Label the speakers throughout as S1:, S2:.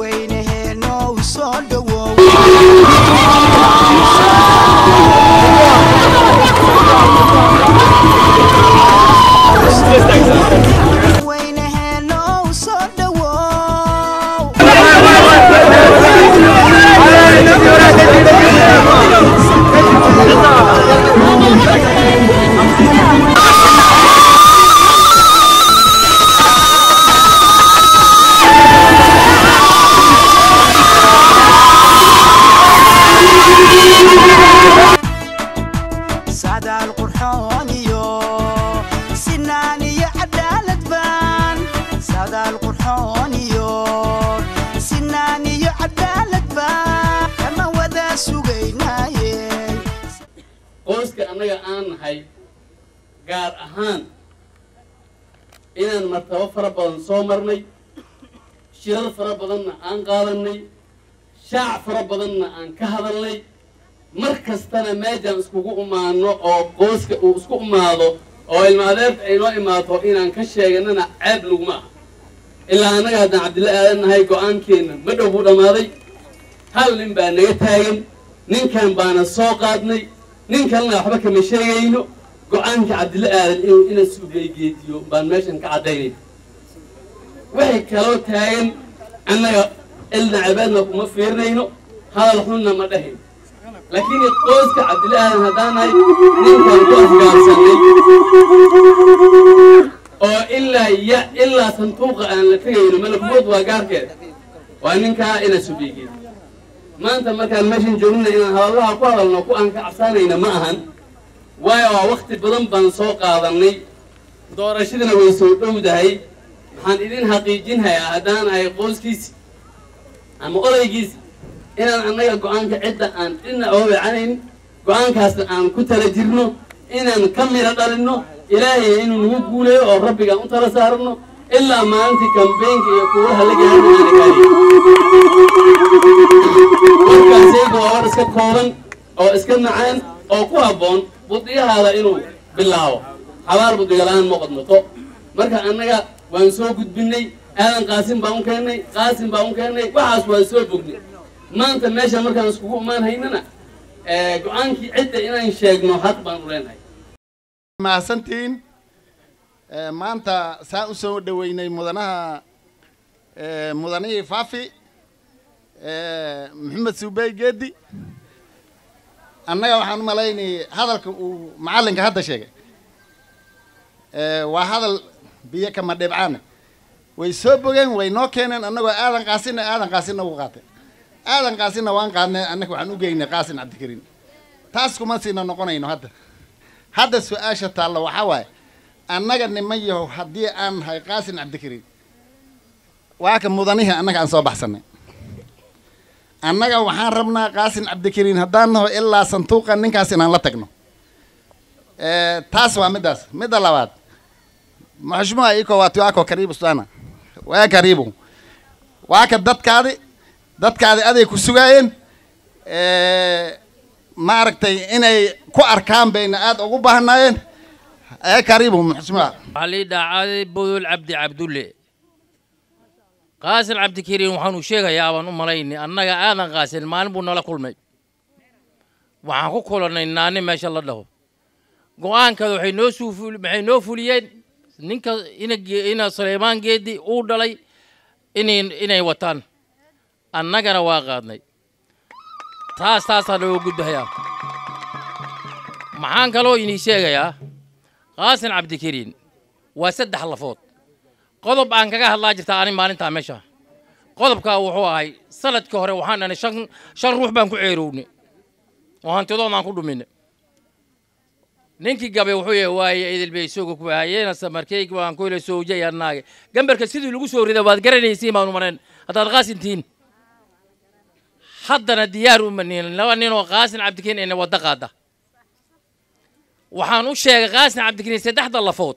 S1: Madaxweyneheenow soo dhowow. Madaxweyneheenow soo dhowow. Sadaal qurxoon iyo sinaan iyo cadaalad baan, sadaal qurxoon iyo sinaan iyo cadaalad baan kama wada sugaynaaye.
S2: Qoyska annaga aan nahay gaar ahaan inaan martabo fara badan soo marnay, shirar fara badanna aan qaadanay, shaac fara badanna aan ka hadalnay. Mar kastana meejaan iskugu imaano oo qoyska uu isku imaado oo ilma adeerta ay noo imaato inaan ka sheeganana ceeb laguma aha. Ilaa annaga haddaan Cabdilla Aadan nahay, go-aankeenna ma dhow buu dhammaaday. Hal nin baa naga taagan, ninkan baana soo qaadnay, nin kalena waxba kama sheegayno. Go-aanka Cabdilla Aadan inuu ina Suubeygeediyo baan meeshan ka caddaynayna. Waxay kaloo taagan annaga ilna cebeedna kuma fiirinayno, hadal xunna ma dhahayno, laakiin qoyska Cabdilla Aadan haddaan nahay, ninkaan ku afgaarsanay oo ilaa ya ilaa sanduuqa aan la tegayno malakumood waa gaarkeeda, waa ninkaa ina Suubeygeediyo. Maanta markaan meeshan joognana inaan hadallaha ku hadalno ku aan ka cabsaanayna ma ahan, waayo waa wakti badan baan soo qaadanay, doorashadana way soo dhowdahay. Waxaan idin xaqiijinhayaa haddaan ahay qoyskiisi ama odaygiisi inaan annaga go-aanka cidda aan dhinac oga weecanayn, go-aankaasna aan ku tala jirno inaan ka miro dhalinno, Ilaahay inuu nagu guuleeyo oo rabbigaan u tala saarno ilaa maalintii kambeynka iyo kuuraha la gaarno aana gaariy. Warkaasayga waa war iska kooban oo iska macaan oo ku habboon budiyahaada inuu bilaabo. Xabaal budiga-la-aan ma qodmato. Marka annaga waan soo gudbinay, Aadan Qaasim baan u keennay, Qaasim baan u keennay, waxaas waan soo bognay. Maanta meesha markaan iskugu imaan haynana go-aankii cidda inaan sheegno xaq baan u leenahay.
S3: Mahadsantihiin. Maanta saan u soo dhaweynay mudanaha, mudanihii Faafi, Maxamed Suubey Geedi. Annaga waxaan u malaynayay hadalka uu macallinka hadda sheegay waa hadal biyo kama dhibcaane. Way soo bogeen, way noo keeneen annagoo Aadan Qaasinna, Aadan Qaasinna wuu qaatay, Aadan Qaasinna waan qaadnay, annaga waxaan u geynay Qaasin Cabdikariin. Taas kuma siina noqonayno. Hadda su-aasha taalla waxaa waaye, annaga niman yahow, haddii aan nahay Qaasin Cabdikariin, waa ka mudanihii annaga aan soo baxsanay. Annaga waxaan rabnaa Qaasin Cabdikariin haddaan naho ilaa sanduuqa ninkaas inaan la tagno. Taas waa middaas. Midda labaad, mheshimiwa, iko watu wako karibu sana, waa karibu, waa ka dadkaadi aday ku sugaayeen, maaragtay inay ku arkaan bayna aada ugu baahnaayeen. Ee karibu mheshimiwa.
S4: Waxaa lii dhaacay Budul Cabdi Cabdulle. Qaasin Cabdikariin waxaanu sheegayaa baan u malaynay, annaga Aadan Qaasin maalin buu nala kulmay, waxaan ku kulannay naani meesha la dhaho. Go-aankada waxay noo suu maxay noo fuliyeen ninka ina Sulaymaan Geedi uu dhalay inay wataan, annagana waa qaadnay. Taasaa looga gudbahayaa. Maxaan kaloo inii sheegayaa, Qaasin Cabdikariin waa saddex lafood. Qodob aan kaga hadlaa jirtaa ani maalintaa meesha. Qodobkaa wuxuu ahay, sanadkii hore waxaan dhanay shan ruux baan ku ceerownay oo hantidoodaan ku dhuminay. Ninkii gabay wuxuu yahay waaye idil bay isooga ku hayeena samarkeyga waan ku ila soojay annaage gambarka sidii lagu soo riday waad garanaysiin baanu marayn haddaad Qaasintiin. Haddana diyaar uma nihin laba nin oo Qaasin Cabdikariin ina waddo qaada. Waxaan u sheegay Qaasin Cabdikariin saddexda lafood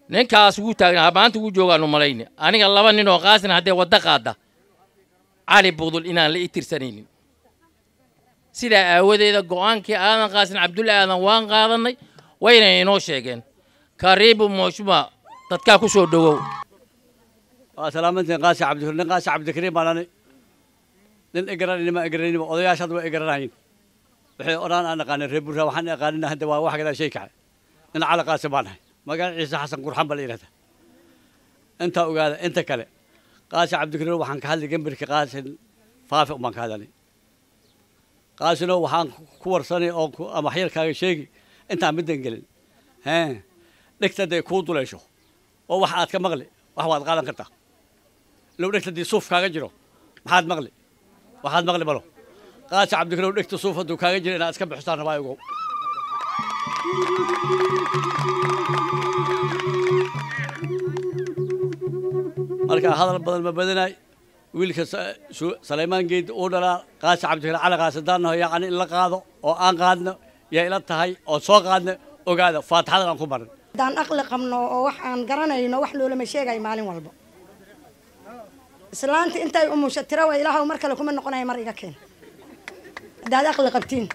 S4: ninkaas wuu taagnaa, maanta wuu joogaanu malayni. Aniga laba nin oo Qaasin haddee waddo qaada, Cali Budul inaan la i tirsanaynin. Sidaa aawadeeda go-aankii Aadan Qaasin Cabdulle Aadan waan qaadanay, wayna inoo sheegeen. Karibu mheshimiwa, dadkaa ku soo dhowow.
S5: Waa salaamantiin Qaasi Cabdikariim. Nin Qaasi Cabdikariim baan ani. Nin igaranayni ma igaranayni, odayaashaad waa igaranayin. Waxay odhaan aan aqaanin reer Burra, waxaan aqaanin hadda waa wax gadaa shay kace. Nin Cali Qaasim baan ahay. Magaciisa Xasan Qurxan baa la yidhahdaa. Intaa ogaada, inta kale Qaasi Cabdikariim waxaan ka hadlay gambirka Qaasin Faafi baan ka hadalay. Qaasino waxaan ku warsanay oo ama waxyar sheegi intaan middan gelin. Hee, dhegta hadday kuu duleesho oo wax aad ka maqli, wax waad qaadan kartaa. Low dhegta haddii suuf kaaga jiro, maxaad maqli? Waxaad maqli malo. Qaasi Cabdikariim, dhegta suuf hadduu kaaga jiro inaad iska bixistaan rabaa, ogow. Marka hadal badan ma badanaay. Wiilka Salaymaan Geed uu dhalaa Qaasi Cabdikariim Cali Qaasi daanaho, yacni in la qaado oo aan qaadno yaa ila tahay oo soo qaadno. Ogaada, faatixadan aan ku marin.
S6: Haddaan aqli qabno oo wax aan garanayno, wax loolama sheegayo maalin walba. Islaanta intay umusha tira waa Ilaahow mar kale kuma noqonaya, mar iga keen. Haddaad aqli qabtiin,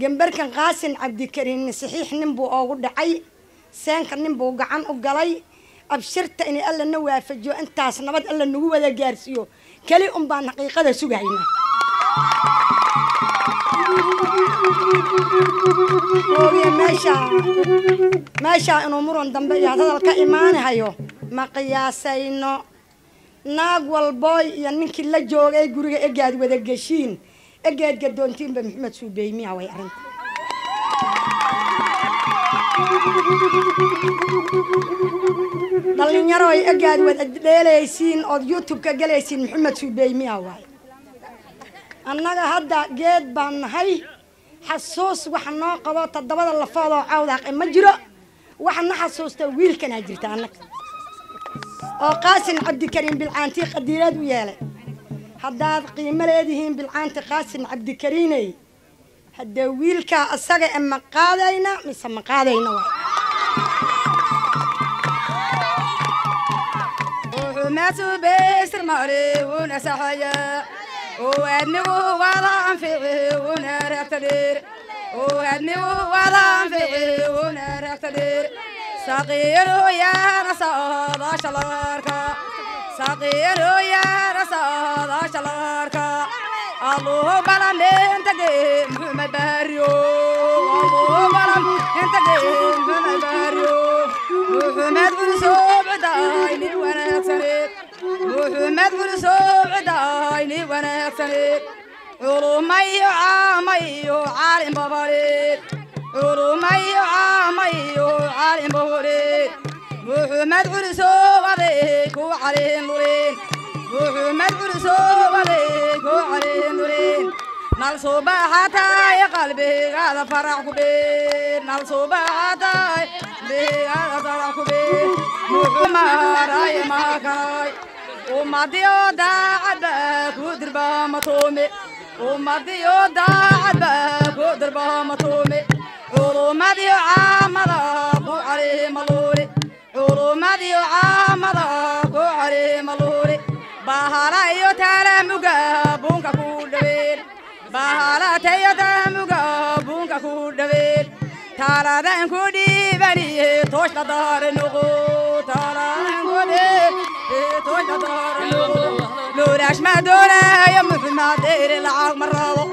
S6: gambarkan Qaasin Cabdikariin saxiix nin buu oogu dhacay, seenka nin buu gacan u galay. Abshirta inay Alla na waafajiyo, intaas nabad Alla nagu wada gaarsiiyo, keli un baan xaqiiqada sugaynaa. Oogiya meeshaa inuu muran dambe iyo hadal ka imaanahayo ma qiyaasayno. Naag walbooy iyo ninkii la joogay guriga egaad wada geshiin, egeed gadoontiinba Maxamed Suubeymiya way arrinta. Dhalinyaro ay egaad wada dheelaysiin ood YouTube-ka galaysiin, Maxamed Suubeymiya waay. Annaga hadda geed baan nahay, xasuus waxa noo qabo toddobada lafood oo cawda haqe ma jiro. Waxa na xasuusta wiilkanaa jirta annaga oo Qaasin Cabdikariim bilcaantii qadiireed u yeelay. Haddaad qiimo leedihiin bilcaanti Qaasin Cabdikariiney, haddee wiilkaa asaga e ma qaadayna mise ma qaadayna waay.
S7: Aadmigu wada anfici una ragtadheer, aadmigu wada anfici una ragtadheer. Saqiiru yaana saadaasha laarka, saqiiru yaana saadaasha laarka. Alluhu balamintage Muxumed Baryo, alluhu balamintage Muxumed Baryo. Muxumed ulsoobcidayni wanaagsaneed, Muxumed ulsoobcidayni wanaagsaneed. Culumayo caamayo caalim babaleed, culumayo caamayo caalim babaleed. Muxumed culisoobaday ku caliin luleen, Muxumed culisoobaday ku caliin luleen. Nal subaxataay qalbigaada farax ku beer, nal subaxataay qalbigaada farax ku beer. Muxumaray maakaray ummadiyo daacadba ku dirbaamatuume, ummadiyo daacadba ku dirbaamatuume. Culumadiyo caamada ku caliimaluuri, culumadiyo caamada ku caliimaluuri. Bahala iyo taalamuga buunka ku dhaween, bahala tayo taamuga buunka ku dhaween. Taaladan ku dhiibaniye tooshka daare nuqu, taaladan ku dhiibaniye tooshka daare nuqu. Looraash ma doonaayo Muxumed dheere lacag ma rabo,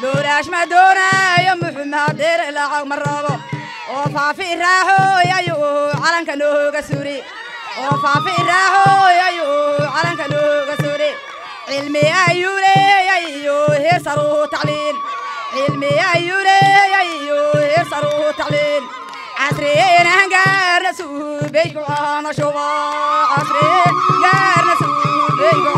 S7: looraash ma doonaayo Muxumed dheere lacag ma rabo. Oo faafi raaxooyayo calanka nooga suri, oo faafi raaxooyayo calanka nooga suri. Cilmi ayuu leeyayo heesaruu tacliin, cilmi ayuu leeyayo heesaruu tacliin. Casriyeen gaarna suubey ku caana shuba, casriyeen gaarna suubey ku